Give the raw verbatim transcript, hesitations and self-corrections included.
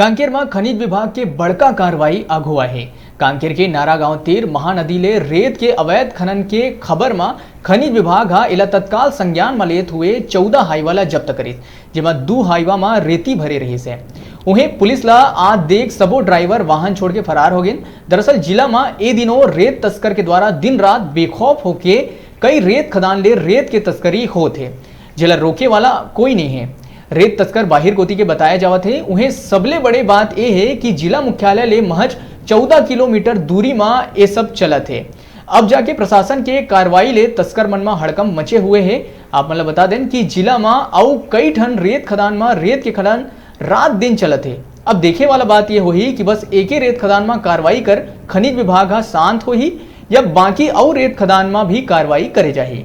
कांकेर म खनिज विभाग के बड़का कार्रवाई आघू आहे। कांकेर के नारागांव तीर महानदी ले रेत के अवैध खनन के खबर म खनिज विभाग ह एला तत्काल संज्ञान म लेत हुए चौदह हाईवा ल जब्त करिस, जेमा दू हाईवा म रेती भरे रहिस हे। उहें पुलिस ल आज देख सबो ड्राइवर वाहन छोड़ के फरार हो गेन। दरअसल जिला म ए दिनों रेत तस्कर के द्वारा दिन रात बेखौफ होके कई रेत खदान ले रेत के तस्करी होत हे, जेला रोके वाला कोई नहीं है। रेत तस्कर बाहिर कोती के बताया जावत हे। उहें सबले बड़े बात ए हे कि जिला मुख्यालय ले महज चौदह किलोमीटर दूरी म ए सब चलत हे। अब जाके प्रशासन के कार्रवाई ले तस्कर मन म हड़कंप मचे हुए हे। आप मन ल बता देन कि जिला म अउ कई ठन रेत खदान म रेत के खनन रात दिन चलत हे। अब देखे वाला बात ये होही कि बस एके रेत खदान म कार्रवाई कर खनिज विभाग ह शांत होही या बाकी अउ रेत खदान म भी कार्रवाई करे जाही।